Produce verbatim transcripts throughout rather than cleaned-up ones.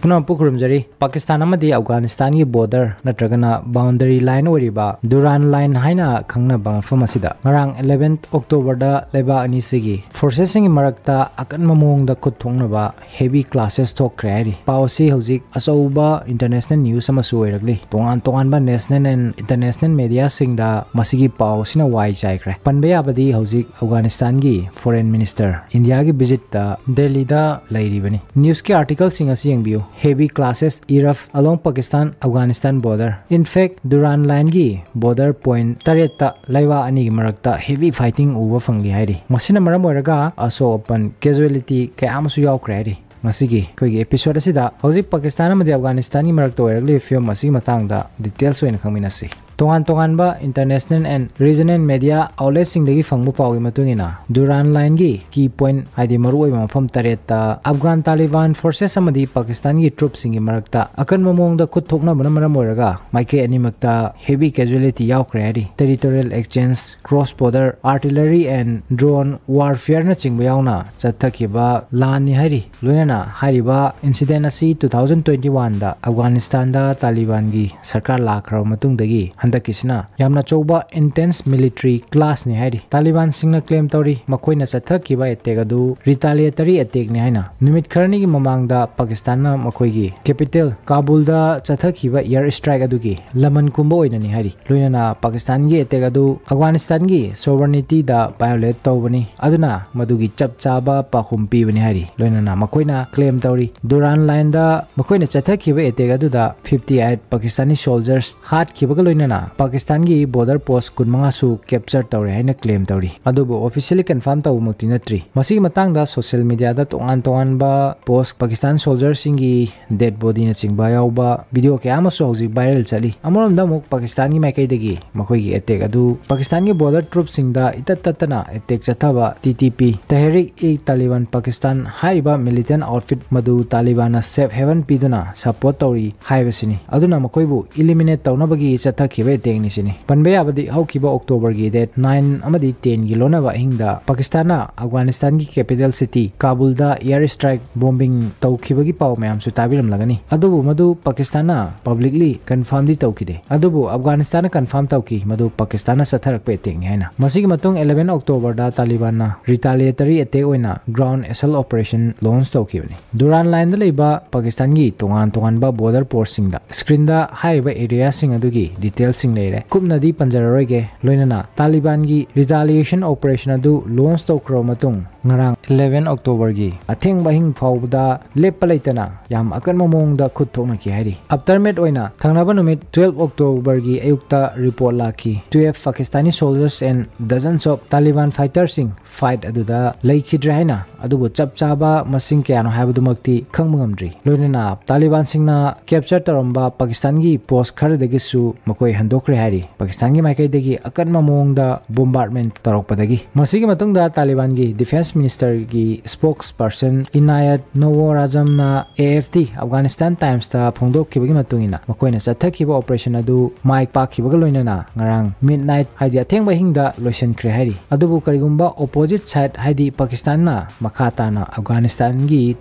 ꯄꯨꯝꯅꯃꯛꯄꯨ ꯈꯨꯔꯨꯝꯖꯔꯤ꯫ ꯄꯥꯀꯤꯁꯇꯥꯟ ꯑꯃꯗꯤ ꯑꯐꯒꯥꯅꯤꯁꯇꯥꯟꯒꯤ border ꯅꯠꯇ꯭ꯔꯒꯅ boundary line ꯑꯣꯏꯔꯤꯕ Durand Line ꯍꯥꯏꯅ ꯈꯪꯅꯕ ꯃꯐꯝ ꯑꯁꯤꯗ ꯉꯔꯥꯡ eleventh October ꯗ ꯂꯩꯕꯥꯛ ꯑꯅꯤꯁꯤꯒꯤ forces ꯁꯤꯡꯒꯤ ꯃꯔꯛꯇ ꯑꯀꯟꯕ ꯃꯑꯣꯡꯗ ꯈꯨꯠ ꯊꯣꯛꯅꯕ heavy clashes ꯊꯣꯛꯈ꯭ꯔꯦ ꯍꯥꯏꯔꯤ꯫ ꯄꯥꯎ ꯑꯁꯤ ꯍꯧꯖꯤꯛ ꯑꯆꯧꯕ international news ꯑꯃꯁꯨ ꯑꯣꯏꯔꯛꯂꯤ꯫ ꯇꯣꯉꯥꯟ ꯇꯣꯉꯥꯟꯕ national and international media ꯁꯤꯡꯗ ꯃꯁꯤꯒꯤ ꯄꯥꯎ ꯑꯁꯤꯅ ꯋꯥꯏ ꯆꯥꯏꯈ꯭ꯔꯦ꯫ ꯄꯟꯕ ꯌꯥꯕꯗꯤ ꯍꯧꯖꯤꯛ ꯑꯐꯒꯥꯅꯤꯁꯇꯥꯟꯒꯤ foreign minister ꯏꯟꯗꯤꯌꯥꯒꯤ visit ꯇ ꯗꯦꯜꯂꯤꯗ ꯂꯩꯔꯤꯕꯅꯤ꯫ News ꯀꯤ article ꯁꯤꯡ ꯑꯁꯤ ꯌꯦꯡꯕꯤꯌꯨ꯫ Heavy clashes erupt along Pakistan Afghanistan border. In fact, Durand Line ꯒꯤ border point ꯇꯔꯦꯠꯇ ꯂꯩꯕꯥꯛ ꯑꯅꯤꯒꯤ ꯃꯔꯛꯇ heavy fighting ꯎꯕ ꯐꯪꯂꯤ ꯍꯥꯏꯔꯤ꯫ ꯃꯁꯤꯅ ꯃꯔꯝ ꯑꯣꯏꯔꯒ ꯑꯁꯣꯛ ꯑꯄꯟ casualty ꯀꯌꯥ ꯑꯃꯁꯨ ꯌꯥꯎꯈ꯭ꯔꯦ ꯍꯥꯏꯔꯤ꯫ ꯉꯁꯤꯒꯤ ꯑꯩꯈꯣꯏꯒꯤ episode ꯑꯁꯤꯗ ꯍꯧꯖꯤꯛ ꯄꯥꯀꯤꯁꯇꯥꯟ ꯑꯃꯗꯤ ꯑꯐꯒꯥꯅꯤꯁꯇꯥꯟꯒꯤ ꯃꯔꯛꯇ ꯑꯣꯏꯔꯛꯂꯤꯕ ꯐꯤꯕꯝ ꯑꯁꯤꯒꯤ ꯃꯇꯥꯡꯗ details ꯑꯣꯏꯅ ꯈꯪꯃꯤꯟꯅꯁꯤ꯫ ꯇꯣꯉꯥꯟ ꯇꯣꯉꯥꯟꯕ international and regional media outlet ꯁꯤꯡꯗꯒꯤ ꯐꯪꯕ ꯄꯥꯎꯒꯤ ꯃꯇꯨꯡ ꯏꯟꯅ, Durand Line ꯒꯤ key point, ꯍꯥꯏꯗꯤ ꯃꯔꯨꯑꯣꯏꯕ ꯃꯐꯝ ꯇꯔꯦꯠꯇ Afghan Taliban forces ꯑꯃꯗꯤ ꯄꯥꯀꯤꯁꯇꯥꯟꯒꯤ troops ꯁꯤꯡꯒꯤ ꯃꯔꯛꯇ ꯑꯀꯟꯕ ꯃꯑꯣꯡꯗ ꯈꯨꯠ ꯊꯣꯛꯅꯕꯅ ꯃꯔꯝ ꯑꯣꯏꯔꯒ ꯃꯥꯏꯀꯩ ꯑꯅꯤꯃꯛꯇ heavy casualty ꯌꯥꯎꯈ꯭ꯔꯦ ꯍꯥꯏꯔꯤ꯫ Territorial exchange, cross border artillery and drone warfare ꯅꯆꯤꯡꯕ ꯌꯥꯎꯅ ꯆꯠꯊꯈꯤꯕ ꯂꯥꯟꯅꯤ ꯍꯥꯏꯔꯤ꯫ ꯂꯣꯏꯅꯅ ꯍꯥꯏꯔꯤꯕ incident ꯑꯁꯤ two thousand twenty one ꯗ ꯑꯐꯒꯥꯅꯤꯁꯇꯥꯟꯗ ꯇꯥꯂꯤꯕꯥꯟꯒꯤ ꯁꯔꯀꯥꯔ ꯂꯥꯛꯈ꯭ꯔꯕ ꯃꯇꯨꯡꯗꯒꯤ ꯍꯟꯗꯛꯀꯤꯁꯤꯅ ꯌꯥꯝꯅ ꯑꯆꯧꯕ intense military clash ꯅꯤ ꯍꯥꯏꯔꯤ꯫ ꯇꯥꯂꯤꯕꯥꯟꯁꯤꯡꯅ claim ꯇꯧꯔꯤ, ꯃꯈꯣꯏꯅ ꯆꯠꯊꯈꯤꯕ attack ꯑꯗꯨ retaliatory attack ꯅꯤ ꯍꯥꯏꯅ꯫ ꯅꯨꯃꯤꯠ ꯈꯔꯅꯤꯒꯤ ꯃꯃꯥꯡꯗ ꯄꯥꯀꯤꯁꯇꯥꯟꯅ ꯃꯈꯣꯏꯒꯤ capital ꯀꯥꯕꯨꯜꯗ ꯆꯠꯊꯈꯤꯕ air strike ꯑꯗꯨꯒꯤ ꯂꯃꯟ ꯈꯨꯝꯕ ꯑꯣꯏꯅꯅꯤ ꯍꯥꯏꯔꯤ꯫ ꯂꯣꯏꯅꯅ ꯄꯥꯀꯤꯁꯇꯥꯟꯒꯤ attack ꯑꯗꯨ ꯑꯐꯒꯥꯅꯤꯁꯇꯥꯟꯒꯤ sovereignty ꯗ violate ꯇꯧꯕꯅꯤ, ꯑꯗꯨꯅ ꯃꯗꯨꯒꯤ ꯆꯞ ꯆꯥꯕ ꯄꯥꯎꯈꯨꯝ ꯄꯤꯕꯅꯤ ꯍꯥꯏꯔꯤ꯫ ꯂꯣꯏꯅꯅ ꯃꯈꯣꯏꯅ claim ꯇꯧꯔꯤ, Durand Line ꯗ ꯃꯈꯣꯏꯅ ꯆꯠꯊꯈꯤꯕ attack ꯑꯗꯨꯗ fifty eight Pakistani soldiers ꯍꯥꯠꯈꯤꯕꯒ ꯂꯣꯏꯅꯅ ꯄꯥꯀꯤꯁꯇꯥꯟꯒꯤ border post ꯀꯨꯟꯃꯉꯥꯁꯨ capture ꯇꯧꯔꯦ ꯍꯥꯏꯅ claim ꯇꯧꯔꯤ꯫ ꯑꯗꯨꯕꯨ officially confirm ꯇꯧꯕꯃꯛꯇꯤ ꯅꯠꯇ꯭ꯔꯤ꯫ ꯃꯁꯤꯒꯤ ꯃꯇꯥꯡꯗ social media ꯗ ꯇꯣꯉꯥꯟ ꯇꯣꯉꯥꯟꯕ post, ꯄꯥꯀꯤꯁꯇꯥꯟ soldier ꯁꯤꯡꯒꯤ dead body ꯅꯆꯤꯡꯕ ꯌꯥꯎꯕ video ꯀꯌꯥ ꯑꯃꯁꯨ ꯍꯧꯖꯤꯛ viral ꯆꯠꯂꯤ꯫ ꯑꯃꯔꯣꯝꯗ ꯑꯃꯨꯛ ꯄꯥꯀꯤꯁꯇꯥꯟꯒꯤ ꯃꯥꯏꯀꯩꯗꯒꯤ ꯃꯈꯣꯏꯒꯤ attack ꯑꯗꯨ ꯄꯥꯀꯤꯁꯇꯥꯟꯒꯤ border troops ꯁꯤꯡꯗ ꯏꯇꯠ ꯇꯠꯇꯅ attack ꯆꯠꯊꯕ T T P, Tehrik-e-Taliban Pakistan ꯍꯥꯏꯔꯤꯕ militant outfit ꯃꯗꯨ ꯇꯥꯂꯤꯕꯥꯟꯅ safe haven ꯄꯤꯗꯨꯅ support ꯇꯧꯔꯤ ꯍꯥꯏꯕꯁꯤꯅꯤ꯫ ꯑꯗꯨꯅ ꯃꯈꯣꯏꯕꯨ eliminate ꯇꯧꯅꯕꯒꯤ ꯆꯠꯊꯈꯤꯕ ꯑꯦꯇꯦꯛꯅꯤ ꯁꯤꯅꯤ꯫ ꯄꯟꯕ ꯌꯥꯕꯗꯤ ꯍꯧꯈꯤꯕ October ꯒꯤ date nine ꯑꯃꯗꯤ ten ꯒꯤ ꯂꯣꯟꯅꯕ ꯑꯍꯤꯡꯗ ꯄꯥꯀꯤꯁꯇꯥꯟꯅ ꯑꯐꯒꯥꯅꯤꯁꯇꯥꯟꯒꯤ capital city ꯀꯥꯕꯨꯜꯗ air strike bombing ꯇꯧꯈꯤꯕꯒꯤ ꯄꯥꯎ ꯃꯌꯥꯝꯁꯨ ꯇꯥꯕꯤꯔꯝꯂꯒꯅꯤ꯫ ꯑꯗꯨꯕꯨ ꯃꯗꯨ ꯄꯥꯀꯤꯁꯇꯥꯟꯅ publicly confirm ꯗꯤ ꯇꯧꯈꯤꯗꯦ꯫ ꯑꯗꯨꯕꯨ ꯑꯐꯒꯥꯅꯤꯁꯇꯥꯟꯅ confirm ꯇꯧꯈꯤ ꯃꯗꯨ ꯄꯥꯀꯤꯁꯇꯥꯟꯅ ꯆꯠꯊꯔꯛꯄ attack ꯅꯤ ꯍꯥꯏꯅ꯫ ꯃꯁꯤꯒꯤ ꯃꯇꯨꯡ eleven October ꯗ ꯇꯥꯂꯤꯕꯥꯟꯅ retaliatory attack ꯑꯣꯏꯅ ground assault operation launch ꯇꯧꯈꯤꯕꯅꯤ꯫ Durand Line ꯗ ꯂꯩꯕ ꯄꯥꯀꯤꯁꯇꯥꯟꯒꯤ ꯇꯣꯉꯥꯟ ꯇꯣꯉꯥꯟꯕ border post ꯁꯤꯡꯗ screen ꯗ ꯍꯥꯏꯔꯤꯕ area ꯁꯤꯡ ꯑꯗꯨꯒꯤ detail ꯁꯤꯡ ꯂꯩꯔꯦ꯫ ꯀꯨꯞꯅꯗꯤ ꯄꯟꯖꯔꯔꯣꯏꯒꯦ꯫ ꯂꯣꯏꯅꯅ ꯇꯥꯂꯤꯕꯥꯟꯒꯤ retaliation operation ꯑꯗꯨ launch ꯇꯧꯈ꯭ꯔꯕ ꯃꯇꯨꯡ, ꯉꯔꯥꯡ eleven October ꯒꯤ ꯑꯊꯦꯡꯕ ꯑꯍꯤꯡ ꯐꯥꯎꯕꯗ ꯂꯦꯞꯄ ꯂꯩꯇꯅ ꯌꯥꯝ ꯑꯀꯟꯕ ꯃꯑꯣꯡꯗ ꯈꯨꯠ ꯊꯣꯛꯅꯈꯤ ꯍꯥꯏꯔꯤ꯫ Aftermath ꯑꯣꯏꯅ ꯊꯪꯅꯕ ꯅꯨꯃꯤꯠ twelve October ꯒꯤ ꯑꯌꯨꯛꯇ report ꯂꯥꯛꯈꯤ, twelve Pakistani soldiers and dozens of Taliban fighter ꯁꯤꯡ fight ꯑꯗꯨꯗ ꯂꯩꯈꯤꯗ꯭ꯔꯦ ꯍꯥꯏꯅ꯫ ꯑꯗꯨꯕꯨ ꯆꯞ ꯆꯥꯕ ꯃꯁꯤꯡ ꯀꯌꯥꯅꯣ ꯍꯥꯏꯕꯗꯨꯃꯛꯇꯤ ꯈꯪꯕ ꯉꯝꯗ꯭ꯔꯤ꯫ ꯂꯣꯏꯅꯅ ꯇꯥꯂꯤꯕꯥꯟꯁꯤꯡꯅ capture ꯇꯧꯔꯝꯕ ꯄꯥꯀꯤꯁꯇꯥꯟꯒꯤ post ꯈꯔꯗꯒꯤꯁꯨ ꯃꯈꯣꯏ ꯍꯟꯗꯣꯛꯈ꯭ꯔꯦ ꯍꯥꯏꯔꯤ꯫ ꯄꯥꯀꯤꯁꯇꯥꯟꯒꯤ ꯃꯥꯏꯀꯩꯗꯒꯤ ꯑꯀꯟꯕ ꯃꯑꯣꯡꯗ bombardment ꯇꯧꯔꯛꯄꯗꯒꯤ꯫ ꯃꯁꯤꯒꯤ ꯃꯇꯨꯡꯗ ꯇꯥꯂꯤꯕꯥꯟꯒꯤ defence minister ꯒꯤ spokesperson ꯏꯅꯥꯌꯠ ꯅꯣꯋꯣꯔꯥꯖꯝꯅ A F T Afghanistan Times ꯇ ꯐꯣꯡꯗꯣꯛꯈꯤꯕꯒꯤ ꯃꯇꯨꯡ ꯏꯟꯅ, ꯃꯈꯣꯏꯅ ꯆꯠꯊꯈꯤꯕ operation ꯑꯗꯨ ꯃꯥꯏ ꯄꯥꯛꯈꯤꯕꯒ ꯂꯣꯏꯅꯅ ꯉꯔꯥꯡ midnight, ꯍꯥꯏꯗꯤ ꯑꯊꯦꯡꯕ ꯑꯍꯤꯡꯗ ꯂꯣꯏꯁꯤꯟꯈ꯭ꯔꯦ ꯍꯥꯏꯔꯤ꯫ ꯑꯗꯨꯕꯨ ꯀꯔꯤꯒꯨꯝꯕ opposite side, ꯍꯥꯏꯗꯤ ꯄꯥꯀꯤꯁꯇꯥꯟꯅ ꯃꯈꯥ ꯇꯥꯅ ꯑꯐꯒꯥꯅꯤꯁꯇꯥꯟꯒꯤ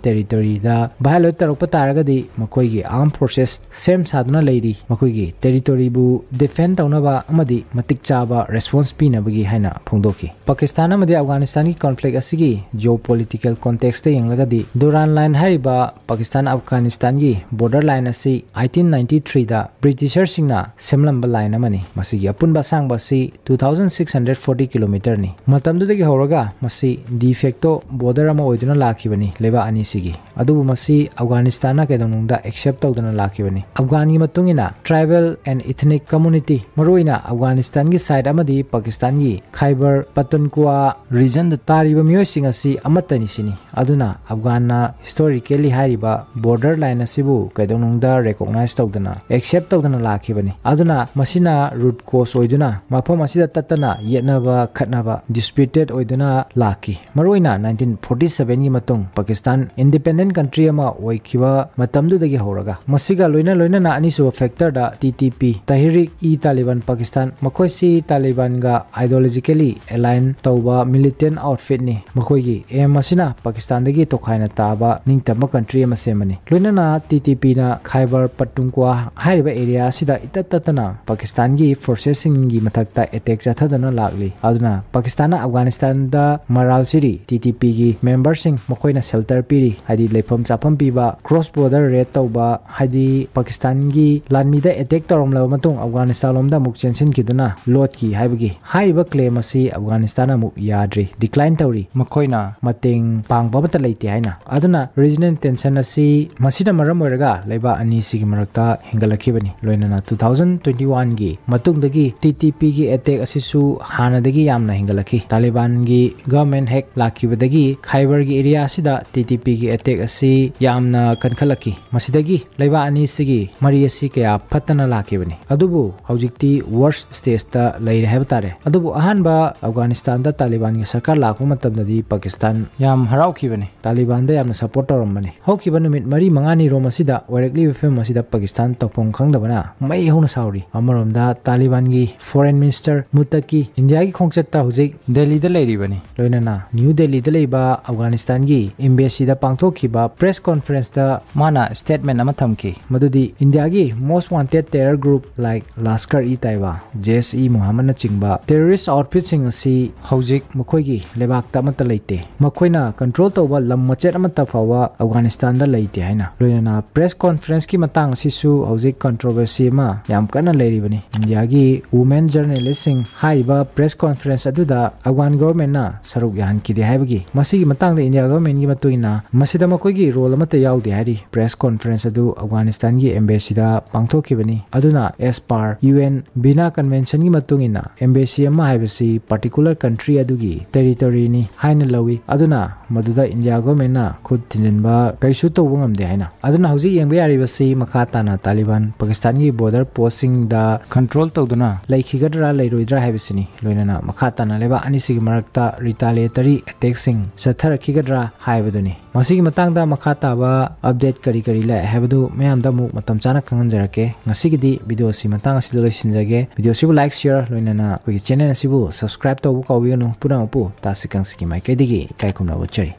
territory ꯗ violate ꯇꯧꯔꯛꯄ ꯇꯥꯔꯒꯗꯤ, ꯃꯈꯣꯏꯒꯤ armed forces ꯁꯦꯝ ꯁꯥꯗꯨꯅ ꯂꯩꯔꯤ, ꯃꯈꯣꯏꯒꯤ territory ꯕꯨ defend ꯇꯧꯅꯕ ꯑꯃꯗꯤ ꯃꯇꯤꯛ ꯆꯥꯕ response ꯄꯤꯅꯕꯒꯤ ꯍꯥꯏꯅ ꯐꯣꯡꯗꯣꯛꯈꯤ꯫ ꯄꯥꯀꯤꯁꯇꯥꯟ ꯑꯃꯗꯤ ꯑꯐꯒꯥꯅꯤꯁꯇꯥꯟꯒꯤ conflict ꯑꯁꯤꯒꯤ geopolitical context ꯇ ꯌꯦꯡꯂꯒꯗꯤ, Durand Line ꯍꯥꯏꯔꯤꯕ ꯄꯥꯀꯤꯁꯇꯥꯟ ꯑꯐꯒꯥꯅꯤꯁꯇꯥꯟꯒꯤ border line ꯑꯁꯤ eighteen ninety three ꯗ British ꯁꯤꯡꯅ ꯁꯦꯝꯂꯝꯕ line ꯑꯃꯅꯤ꯫ ꯃꯁꯤꯒꯤ ꯑꯄꯨꯟꯕ ꯑꯁꯥꯡꯕ ꯑꯁꯤ two thousand six hundred forty kilometer ꯅꯤ꯫ ꯃꯇꯝꯗꯨꯗꯒꯤ ꯍꯧꯔꯒ ꯃꯁꯤ de facto border ꯑꯃ ꯑꯣꯏꯗꯨꯅ ꯂꯥꯛꯈꯤꯕꯅꯤ ꯂꯩꯕꯥꯛ ꯑꯅꯤꯁꯤꯒꯤ꯫ ꯑꯗꯨꯕꯨ ꯃꯁꯤ ꯑꯐꯒꯥꯅꯤꯁꯇꯥꯟꯅ ꯀꯩꯗꯧꯅꯨꯡꯗ accept ꯇꯧꯗꯅ ꯂꯥꯛꯈꯤꯕꯅꯤ꯫ ꯑꯐꯒꯥꯟꯒꯤ ꯃꯇꯨꯡ ꯏꯟꯅ tribal and ethnic community, ꯃꯔꯨꯑꯣꯏꯅ ꯑꯐꯒꯥꯅꯤꯁꯇꯥꯟꯒꯤ side ꯑꯃꯗꯤ ꯄꯥꯀꯤꯁꯇꯥꯟꯒꯤ ꯈꯥꯏꯕꯔ ꯄꯇꯨꯟꯀ꯭ꯋꯥ region ꯗ ꯇꯥꯔꯤꯕ ꯃꯤꯑꯣꯏꯁꯤꯡ ꯑꯁꯤ ꯑꯃꯠꯇꯅꯤ ꯁꯤꯅꯤ꯫ ꯑꯗꯨꯅ ꯑꯐꯒꯥꯟꯅ historically ꯍꯥꯏꯔꯤꯕ border line ꯑꯁꯤꯕꯨ ꯀꯩꯗꯧꯅꯨꯡꯗ recognize ꯇꯧꯗꯅ, accept ꯇꯧꯗꯅ ꯂꯥꯛꯈꯤꯕꯅꯤ꯫ ꯑꯗꯨꯅ ꯃꯁꯤꯅ root cause ꯑꯣꯏꯗꯨꯅ ꯃꯐꯝ ꯑꯁꯤꯗ ꯇꯠꯇꯅ ꯌꯦꯠꯅꯕ, ꯈꯠꯅꯕ, disputed ꯑꯣꯏꯗꯨꯅ ꯂꯥꯛꯈꯤ꯫ ꯃꯔꯨꯑꯣꯏꯅ nineteen forty seven ꯒꯤ ꯃꯇꯨꯡ ꯄꯥꯀꯤꯁꯇꯥꯟ independent country ꯑꯃ ꯑꯣꯏꯈꯤꯕ ꯃꯇꯝꯗꯨꯗꯒꯤ ꯍꯧꯔꯒ꯫ ꯃꯁꯤꯒ ꯂꯣꯏꯅ ꯂꯣꯏꯅꯅ ꯑꯅꯤꯁꯨꯕ factor ꯗ T T P, ꯇꯍꯔꯤꯛ E ꯇꯥꯂꯤꯕꯥꯟ Pakistan, ꯃꯈꯣꯏꯁꯤ ꯇꯥꯂꯤꯕꯥꯟꯒ ideologically align ꯇꯧꯕ militant outfitꯅꯤ꯫ ꯃꯈꯣꯏꯒꯤ aim ꯑꯁꯤꯅ ꯄꯥꯀꯤꯁꯇꯥꯟꯗꯒꯤ ꯇꯣꯈꯥꯏꯅ ꯇꯥꯕ ꯅꯤꯡꯇꯝꯕ country ꯑꯃ ꯁꯦꯝꯕꯅꯤ꯫ ꯂꯣꯏꯅꯅ ꯇꯤ ꯇꯤ ꯄꯤꯅ ꯈꯥꯏꯕꯔ ꯄꯠꯇꯨꯡꯀ꯭ꯋꯥ ꯍꯥꯏꯔꯤꯕ area ꯑꯁꯤꯗ ꯏꯇꯠ ꯇꯠꯇꯅ ꯄꯥꯀꯤꯁꯇꯥꯟꯒꯤ forcesꯁꯤꯡꯒꯤ ꯃꯊꯛꯇ attack ꯆꯠꯊꯗꯨꯅ ꯂꯥꯛꯂꯤ꯫ ꯑꯗꯨꯅ ꯄꯥꯀꯤꯁꯇꯥꯟꯅ ꯑꯐꯒꯥꯅꯤꯁꯇꯥꯟꯗ ꯃꯔꯥꯜ ꯁꯤꯔꯤ ꯇꯤ ꯇꯤ ꯄꯤꯒꯤ memberꯁꯤꯡ ꯃꯈꯣꯏꯅ shelter ꯄꯤꯔꯤ, ꯍꯥꯏꯗꯤ ꯂꯩꯐꯝ ꯆꯥꯐꯝ ꯄꯤꯕ, cross border raid ꯇꯧꯕ, ꯍꯥꯏꯗꯤ ꯄꯥꯀꯤꯁꯇꯥꯟꯒꯤ ꯂꯥꯟꯃꯤꯗ attack ꯇꯧꯔꯝꯂꯕ ꯃꯇꯨꯡ ꯑꯐꯒꯥꯅꯤꯁꯇꯥꯟ ꯂꯣꯝꯗ ꯑꯃꯨꯛ ꯆꯦꯟꯁꯤꯟꯈꯤꯗꯨꯅ ꯂꯣꯠꯈꯤ ꯍꯥꯏꯕꯒꯤ ꯍꯥꯏꯔꯤꯕ claim ꯑꯁꯤ ꯑꯐꯒꯥꯅꯤꯁꯇꯥꯟꯅ ꯑꯃꯨꯛ ꯌꯥꯗ꯭ꯔꯤ, decline ꯇꯧꯔꯤ꯫ ꯃꯈꯣꯏꯅ ꯃꯇꯦꯡ ꯄꯥꯡꯕ ꯑꯃꯠꯇ ꯂꯩꯇꯦ ꯍꯥꯏꯅ꯫ ꯑꯗꯨꯅ regional tension ꯑꯁꯤ ꯃꯁꯤꯅ ꯃꯔꯝ ꯑꯣꯏꯔꯒ ꯂꯩꯕꯥꯛ ꯑꯅꯤꯁꯤꯒꯤ ꯃꯔꯛꯇ ꯍꯦꯟꯒꯠꯂꯛꯈꯤꯕꯅꯤ꯫ ꯂꯣꯏꯅꯅ two thousand twenty oneꯒꯤ ꯃꯇꯨꯡꯗꯒꯤ ꯇꯤ ꯇꯤ ꯄꯤꯒꯤ attack ꯑꯁꯤꯁꯨ ꯍꯥꯟꯅꯗꯒꯤ ꯌꯥꯝꯅ ꯍꯦꯟꯒꯠꯂꯛꯈꯤ꯫ ꯇꯥꯂꯤꯕꯥꯟꯒꯤ government ꯍꯦꯛ ꯂꯥꯛꯈꯤꯕꯗꯒꯤ ꯈꯥꯏꯕꯔꯒꯤ area ꯑꯁꯤꯗ ꯇꯤ ꯇꯤ ꯄꯤꯒꯤ attack ꯑꯁꯤ ꯌꯥꯝꯅ ꯀꯟꯈꯠꯂꯛꯈꯤ꯫ ꯃꯁꯤꯗꯒꯤ ꯂꯩꯕꯥꯛ ꯑꯅꯤꯁꯤꯒꯤ ꯃꯔꯤ ꯑꯁꯤ ꯀꯌꯥ ꯐꯠꯇꯅ ꯂꯥꯛꯈꯤꯕꯅꯤ꯫ ꯑꯗꯨꯕꯨ ꯍꯧꯖꯤꯛꯇꯤ worst stageꯇ ꯂꯩꯔꯦ ꯍꯥꯏꯕ ꯇꯥꯔꯦ꯫ ꯑꯗꯨꯕꯨ ꯑꯍꯥꯟꯕ ꯑꯐꯒꯥꯅꯤꯁꯇꯥꯟꯗ ꯇꯥꯂꯤꯕꯥꯟꯒꯤ ꯁꯔꯀꯥꯔ ꯂꯥꯛꯄ ꯃꯇꯝꯗꯗꯤ ꯄꯥꯀꯤꯁꯇꯥꯟ ꯌꯥꯝ ꯍꯔꯥꯎꯈꯤꯕꯅꯤ, ꯇꯥꯂꯤꯕꯥꯟꯗ ꯌꯥꯝꯅ support ꯇꯧꯔꯝꯕꯅꯤ꯫ ꯍꯧꯈꯤꯕ ꯅꯨꯃꯤꯠ ꯃꯔꯤ ꯃꯉꯥꯅꯤ ꯔꯣꯝ ꯑꯁꯤꯗ ꯑꯣꯏꯔꯛꯂꯤꯕ ꯐꯤꯕꯝ ꯑꯁꯤꯗ ꯄꯥꯀꯤꯁꯇꯥꯟ ꯇꯧꯐꯝ ꯈꯪꯗꯕꯅ ꯃꯩ ꯍꯧꯅ ꯁꯥꯎꯔꯤ꯫ ꯑꯃꯔꯣꯝꯗ ꯇꯥꯂꯤꯕꯥꯟꯒꯤ foreign minister ꯃꯨꯇꯀꯤ ꯏꯟꯗꯤꯌꯥꯒꯤ ꯈꯣꯡꯆꯠꯇ ꯍꯧꯖꯤꯛ ꯗꯦꯜꯂꯤꯗ ꯂꯩꯔꯤꯕꯅꯤ꯫ ꯂꯣꯏꯅꯅ ꯅ꯭ꯌꯨ ꯗꯦꯜꯂꯤꯗ ꯂꯩꯕ ꯑꯐꯒꯥꯅꯤꯁꯇꯥꯟꯒꯤ embassyꯗ ꯄꯥꯡꯊꯣꯛꯈꯤꯕ press conferenceꯇ ꯃꯥꯅ statement ꯑꯃ ꯊꯝꯈꯤ, ꯃꯗꯨꯗꯤ ꯏꯟꯗꯤꯌꯥꯒꯤ most wanted terror group like ꯂꯥꯁꯀꯔ E ꯇꯥꯏꯕꯥ, ꯖꯦꯁ E ꯃꯨꯍꯝꯃꯗꯅꯆꯤꯡꯕ terrorist outfitꯁꯤꯡ ꯑꯁꯤ ꯍꯧꯖꯤꯛ ꯃꯈꯣꯏꯒꯤ ꯂꯩꯕꯥꯛꯇ ꯑꯃꯠꯇ ꯂꯩꯇꯦ꯫ ꯃꯈꯣꯏꯅ control ꯇꯧꯕ ꯂꯝ ꯃꯆꯦꯠ ꯑꯃꯠꯇ ꯐꯥꯎꯕ ꯑꯐꯒꯥꯅꯤꯁꯇꯥꯟꯗ ꯂꯩꯇꯦ ꯍꯥꯏꯅ꯫ ꯂꯣꯏꯅꯅ press conferenceꯀꯤ ꯃꯇꯥꯡ ꯑꯁꯤꯁꯨ ꯍꯧꯖꯤꯛ controversy ꯑꯃ ꯌꯥꯝ ꯀꯟꯅ ꯂꯩꯔꯤꯕꯅꯤ꯫ ꯏꯟꯗꯤꯌꯥꯒꯤ women journalistꯁꯤꯡ ꯍꯥꯏꯔꯤꯕ press conference ꯑꯗꯨꯗ ꯑꯐꯒꯥꯟ governmentꯅ ꯁꯔꯨꯛ ꯌꯥꯍꯟꯈꯤꯗꯦ ꯍꯥꯏꯕꯒꯤ꯫ ꯃꯁꯤꯒꯤ ꯃꯇꯥꯡꯗ ꯏꯟꯗꯤꯌꯥ governmentꯀꯤ ꯃꯇꯨꯡ ꯏꯟꯅ ꯃꯁꯤꯗ ꯃꯈꯣꯏꯒꯤ role ꯑꯃꯠꯇ ꯌꯥꯎꯗꯦ ꯍꯥꯏꯔꯤ꯫ Press conference ꯑꯗꯨ ꯑꯐꯒꯥꯅꯤꯁꯇꯥꯟꯒꯤ embassyꯗ ꯄꯥꯡꯊꯣꯛꯈꯤꯕꯅꯤ꯫ ꯑꯗꯨꯅ as per UN Vienna Conventionꯒꯤ ꯃꯇꯨꯡ ꯏꯟꯅ embassy ꯑꯃ ꯍꯥꯏꯕꯁꯤ particular country ꯑꯗꯨꯒꯤ territoryꯅꯤ ꯍꯥꯏꯅ ꯂꯧꯏ꯫ ꯑꯗꯨꯅ ꯃꯗꯨꯗ ꯏꯟꯗꯤꯌꯥ governmentꯅ ꯈꯨꯠ ꯊꯤꯟꯖꯤꯟꯕ ꯀꯔꯤꯁꯨ ꯇꯧꯕ ꯉꯝꯗꯦ ꯍꯥꯏꯅ꯫ ꯑꯗꯨꯅ ꯍꯧꯖꯤꯛ ꯌꯦꯡꯕ ꯌꯥꯔꯤꯕꯁꯤ ꯃꯈꯥ ꯇꯥꯅ ꯇꯥꯂꯤꯕꯥꯟ ꯄꯥꯀꯤꯁꯇꯥꯟꯒꯤ border postꯁꯤꯡꯗ control ꯇꯧꯗꯨꯅ ꯂꯩꯈꯤꯒꯗ꯭ꯔꯥ ꯂꯩꯔꯣꯏꯗ꯭ꯔꯥ ꯍꯥꯏꯕꯁꯤꯅꯤ꯫ ꯂꯣꯏꯅꯅ ꯃꯈꯥ ꯇꯥꯅ ꯂꯩꯕꯥꯛ ꯑꯅꯤꯁꯤꯒꯤ ꯃꯔꯛꯇ retaliatory attackꯁꯤꯡ ꯆꯠꯊꯔꯛꯈꯤꯒꯗ꯭ꯔꯥ ꯍꯥꯏꯕꯗꯨꯅꯤ꯫ ꯃꯁꯤꯒꯤ ꯃꯇꯥꯡꯗ ꯃꯈꯥ ꯇꯥꯕ update ꯀꯔꯤ ꯀꯔꯤ ꯂꯥꯛꯑꯦ ꯍꯥꯏꯕꯗꯨ ꯃꯌꯥꯝꯗ ꯑꯃꯨꯛ ꯃꯇꯝ ꯆꯥꯅ ꯈꯪꯍꯟꯖꯔꯛꯀꯦ꯫ ꯉꯁꯤꯒꯤꯗꯤ video ꯑꯁꯤ ꯃꯇꯥꯡ ꯑꯁꯤꯗ ꯂꯣꯏꯁꯤꯟꯖꯒꯦ꯫ ꯚꯤꯗꯤꯑꯣꯁꯤꯕꯨ like, share, ꯂꯣꯏꯅꯅ ꯑꯩꯈꯣꯏꯒꯤ channel ꯑꯁꯤꯕꯨ subscribe ꯇꯧꯕ ꯀꯥꯎꯕꯤꯒꯅꯨ꯫ ꯄꯨꯝꯅꯃꯛꯄꯨ ꯇꯥꯁꯤ ꯀꯥꯡꯁꯤꯒꯤ ꯃꯥꯏꯀꯩꯗꯒꯤ ꯏꯀꯥꯏ ꯈꯨꯝꯅꯕ ꯎꯠꯆꯔꯤ꯫